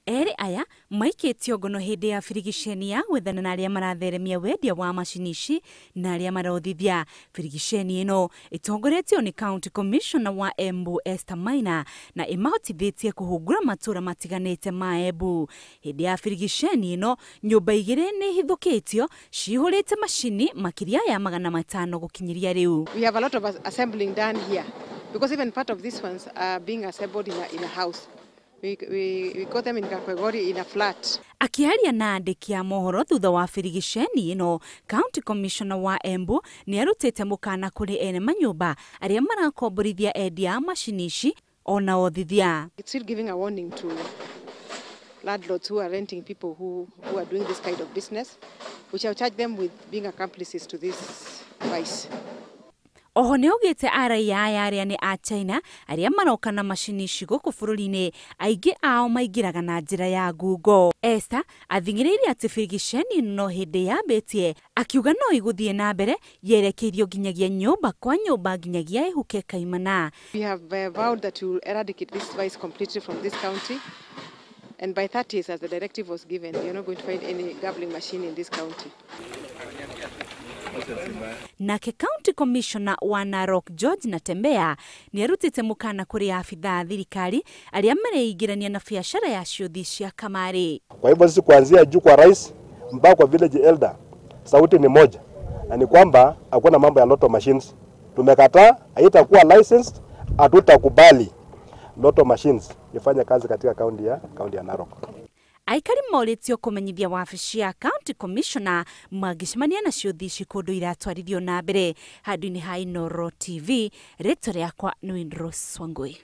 Erĩ aya maikĩtio ngono hĩndĩ ya birigiceni ya gwethana na arĩa maratheremia wendia wa macini ici na arĩa marothithia. Birigiceni ĩno ĩtongoretio nĩ County Commissioner wa Embu Esther Maina na ĩmahotithĩtie kũhungura matũra matiganĩte ma Embu. Hĩndĩ ya birigiceni ĩno nyũmba igĩrĩ nĩ ihithũkĩtio cihũrĩte macini makĩria ya 500 gũkinyĩria rĩu. We have a lot of assembling done here because even part of these ones are being assembled in a house. We got them in Gakwegori in a flat. Akiaria na andĩki a mohoro thutha wa birigiceni ĩno, County Commissioner wa Embu nĩ arutĩte mũkana kũrĩ ene manyũmba arĩa marakomborithia endia a macini ici ona othithia. It's still giving a warning to landlords who are renting people who are doing this kind of business. We shall charge them with being accomplices to this vice. Oho nĩ augĩte araiya aya arĩa nĩ a China arĩa maroka na macini ici gũkũ bũrũri-inĩ aingĩ ao maingĩraga na njĩra ya ngungo. Esther athing'ĩrĩirie atĩ birigiceni no hĩndĩ yambĩtie, akiuga no ĩgũthiĩ na mbere yerekeirio nginyagia nyũmba kwa nyũmba nginyagia ĩhuke kaimana. We have vowed that we will eradicate this vice completely from this county, and by 30th, as the directive was given, you're not going to find any gambling machine in this county. Nake County Commissioner wa Narok George Natembeya nĩ arutĩte mũkana kũrĩ abithaa thirikari arĩa mareingĩrania na biacara ya ciũthi cia kamarĩ. Kwa hivyo sisi kuanzia juu kwa rais mpaka kwa village elder, sauti ni moja, na ni kwamba hakuna mambo ya lotto machines. Tumekataa, haitakuwa licensed, hatutakubali lotto machines ifanye kazi katika kaunti ya Narok. Aikari morĩtio kũmenyithia wabici ya County Commissioner mangĩcemania na ciũthi ici kũndũ iratwarithio na mbere. Handũ-inĩ ha Inooro TV, rĩtwa rĩakwa nĩ Windrose Wangui.